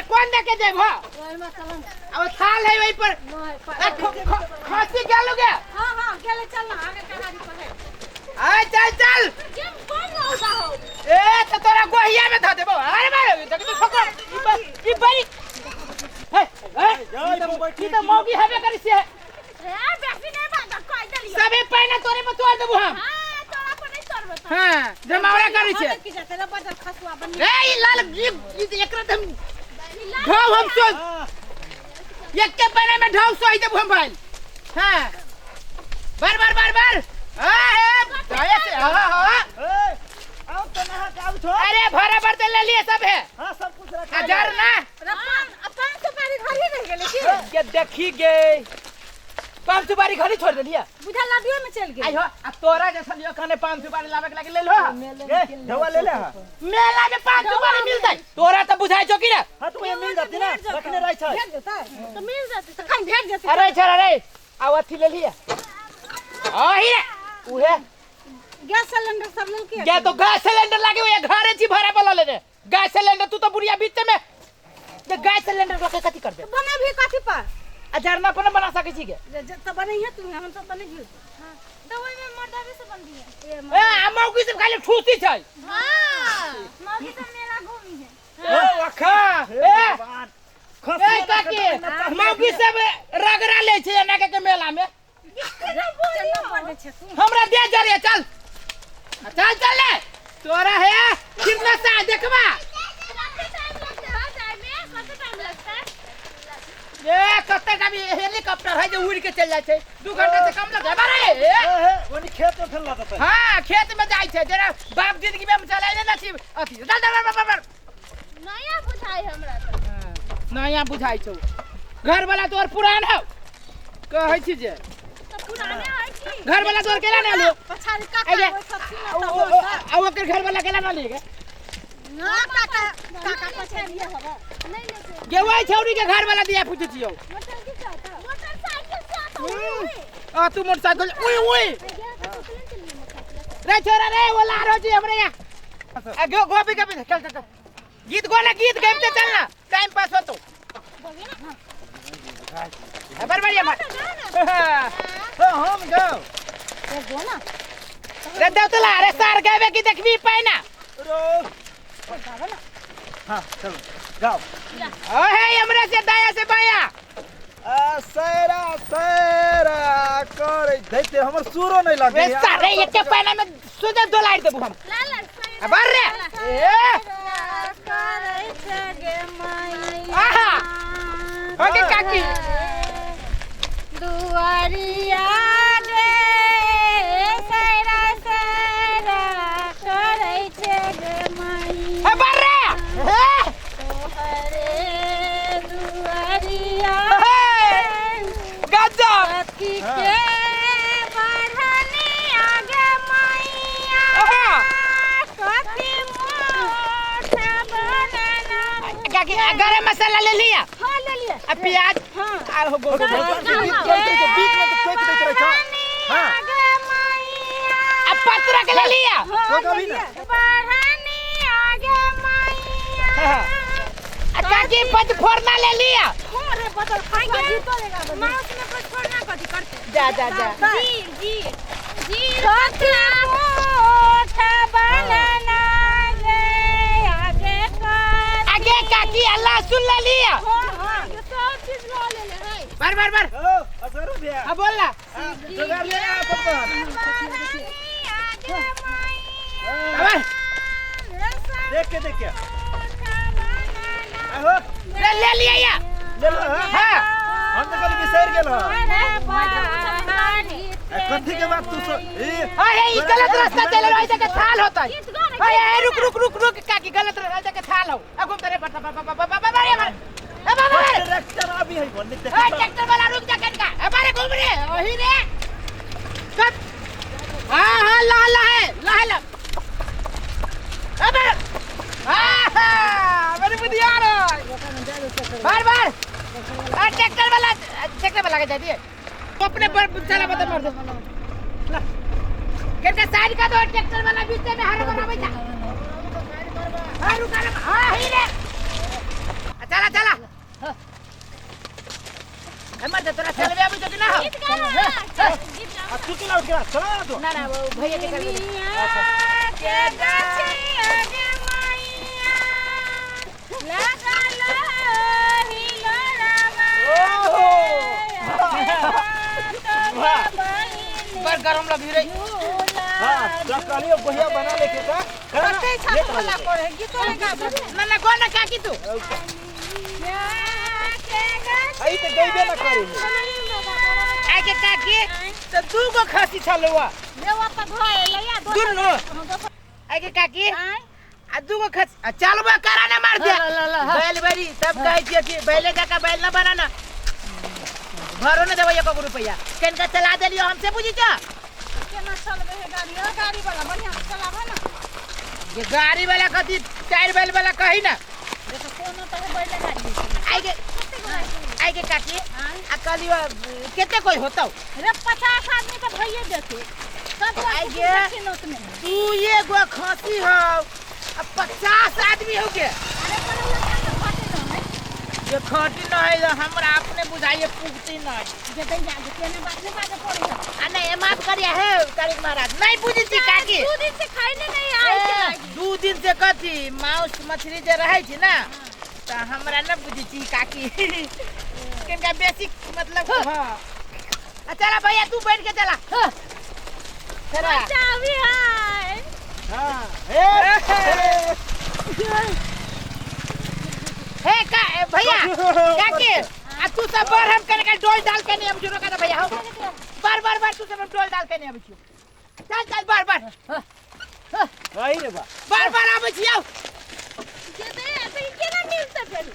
कोन दे के जेबो? ओहिमे चलन। अब थाल है वही पर। नहीं। ए, खसी गेलु गे? हाँ हाँ, गेले। चल ना आगे, कहानी पर है। आ चल चल। गेम कौन रौदा हो? ए तो तोरा गोहिया में धऽ देबो। अरे मारे देख तो ठोकर ई ई बड़ी हे हे। ई तो मौगी हेबे करी से। ए बेसी नहीं बात कह देलियो। सबे पैना तोरे में तोड़ देबो हम। हां, तोरा पर नहीं तोड़बो तो। हां, जमावड़ा करी छे। की जाते रे बदल खसुआ बनी। ए ई लाल ई ई एकरा त हम ढाव हम सो एके पैना में ढाव सोई देबो हम भाई। हां, बार बार बार बार। हां हे दाया से। हां हां। ए, आओ तो नहा के आउ छो। अरे भरा भर ते ले लिए सब है। हाँ, सब कुछ रखा। हजार ना। अपन सुपारी घर ही रह गेले की? ये देखी गे, पान सुपारी खाली छोड़ देलिया। बुझा लदियो में चल गेल। आई हो आ तोरा जैसा लियो खाने पान सुपारी लावे के लागे ले लो। ए, ढवा ले ले। हाँ। मेला में पान सुपारी मिलतै तोरा त बुझाइ छौ कि ना? हाँ, तो ये मिल जाती ना, रखने रही छै। भेट जेतै तो मिल जेतै, तखन भेट जेतै। अरे छर अरे आ अथी ले लिया आही रे उहे। गैस सिलेंडर सब लेलकै? गे तो गैस सिलेंडर लागे ओए घरे छी भरा वाला लेने गैस सिलेंडर। तू तो बुढ़िया बीच में जे गैस सिलेंडर लके कथी करबे? बनेबही कथी पर? आ झरना पर न बना सकै छी गे? जे त बनैहे तू, हम सब बनैहे। हां, तो ओइ में मर्दावे से बनबी है। ए आ मौगी सब खाली ठूसी छै। हां, मौगी सब मेला घूमी है। ए अखा ए। भगवान। ए काकी, मौगी सब रगड़ा ले छै एना के मेला में। चल बनै छै तू। हमरा दे जरिए। चल चल चल ले तोरा है कितना सा देखबा। कते टाइम लगता है जाय में? कते टाइम लगता है? ए कते टाइम? हेलीकॉप्टर है जे उड़ के चल जाय छै, 2 घंटा से कम लगे बारे। ए, हे, ओनी खेत में फेल लगतै। हां, खेत में जाय छै जेना बाप जिंदगी में हम चलाइ ना छी अथी। चल चल चल चल। नया बुझाई हमरा तो। नया बुझाइ छौ? घर वाला तोर पुरान हौ कहै छी जे। तो पुराने है की? घर वाला तोर केला ना लो। पछाड़ी काका अरे, ओइ सब सुनत आ ओकर घर वाला केला ना लिए? ना काका, काका पछाड़ी हवा नहीं लेके। गे वही छौरी के घर वाला दिया पूछै छियौ। मोटरसाइकिल से आता, मोटरसाइकिल से आता। उई उई। आ तू मोटरसाइकिल उई उई। गया तो चलन चलिए मोटरसाइकिल से। रे छोरा रे, वो लारो जी हमरे यहाँ आ गो गोपी के चल चल चल गीत गो ना, गीत गाते चल ना, टाइम पास होतो। बोलिए ना। बर बढ़िया मार। हाँ, हम गाओ। गो ना। रे देवतला रे, सार गावे की देखबी पैना। रो। हाँ, चलो गाओ। ओहे हमरे से दाया से बाया। आ सैरा सैरा करे दैते हमर सुरो नहीं लागे। रे सारे एक पैना में सुजे दोलाइ देबू हम। ला ला। आ बर रे ए। करै छै गे मैया। आहा। ओके काकी। दुआरिया गे सैरा सैरा करै छै गे मैया। ए बर रे ए। तोहरे दुआरिया। गजब। कथी के बढ़नी आगे मैया? आहा। कथी मोठ बनना? काकी, आ गरम मसाला ले लिया? हाँ, ले लिया। आ प्याज? हाँ। आ हो गो। भगवान के गीत गाते के बीच में तो फेंक देते रहे छो। हाँ। आगे मैया। आ पत्रक ले लिया? हाँ, तो कभी ले ना। लिया। बढ़नी आगे मैया। आ काकी, पचफोरना ले लिया? हाँ रे बदल खा गीतो लेगा। माउस में कुछ छोड़ना कथी करते? जा जा जा। जी जी जी। कथी मोठ बनना गे आगे कर? आगे काकी, आ लहसुन ले लिया? हाँ हाँ। सब चीज ला ले ले है। बार बार बार। ओ असरो भैया। हाँ, बोल ना। हाँ, जुगाड़ ले आ पप्पा। बढ़नी आगे मैया। अबर। देख के देख के आहो। ले ले लिया या। ले लो। हाँ। हाँ। हम तो कल बिसर गेल हँ। ए, कथी के बात तू सो ए। अरे ई गलत रास्ता चले रहा है के थाल होता है। गीत गा ना। अरे ए, रुक रुक रुक रुक काकी, गलत रास्ता के थाल हो। अब घूम तेरे पर पर पर पर पर पर ए बाबा। ट्रैक्टर अभी है भन्ने। ए ट्रैक्टर वाला रुक जा कनका। ए बारे घूम रे ओही रे। चल। हाँ हाँ, ला ला है ला ला। अबे हाँ हाँ, मेरी बुद्धि आ रहा है बार बार। आ ट्रैक्टर वाला के जा दिए अपने पर चला बता मार दे। ला कनका साइड का दो, ट्रैक्टर वाला बीच में हरा बना बैठा। हाँ रुका रे, हाँ ही रे। चला चला। तू केना उठ के चला ना तू ना ना वो भैया के चल के गाछिया गे मैया लगल हिलोरवा ओहो वाह बड़ गरम लगी रे हां तो कहलियो बढ़िया बना ले के का कते छाप वाला करे गीतो नहीं गाबे ना ना गोना काकी तू आई तो गईबे ना करी आइ के काकी तो दू गो खसी छलुआ लेवा पर धोए लैया दुनू आइ के काकी आ दू गो खसी आ चलबा करा ना मार दिया बैल बरी सब कहै छियै कि बैले जका बैल ना बनाना भरो ना देबै एको रुपैआ कनिका चला देलियो हमसे बुझी जा केना चलबे है गाड़ी ओ गाड़ी वाला बढ़िया से चलाबे ना ये गाड़ी वाला कथी चार बैल वाला कही ना देखो कोनो तो है बैले गाड़ी आइ के आइ के काकी आ कहलियो कते कोई होतौ रे 50 आदमी तो भइए जेतै सब आइ गे। में तू एगो खसी हौ आ 50 आदमी हो के अरे कोनो लड़का तो फटे न है ये खटी न है हमरा अपने बुझाइए पुगती नहीं जे दै जा केना बात नहीं बाजे पड़े है आ नहीं माफ करिए हे तारिक महाराज नहीं बुझी छी काकी दू दिन से खाइने नहीं आई के लागी दू दिन से कथी मांस मछली जे रहै छै ना तऽ हमरा न बुझी छी काकी किनका बेसी मतलब हाँ आ चला भैया तू बैठ के चला चला चाबी है हां हे हे का ए, भैया काकी आ तू सब बार हम कने का डोल डाल के नहीं आबै छी रोका दे भैया हो बार बार बार तू सब हम डोल डाल के नहीं आबै छी चल चल बार बार आई रे बा बार बार आबै छी आओ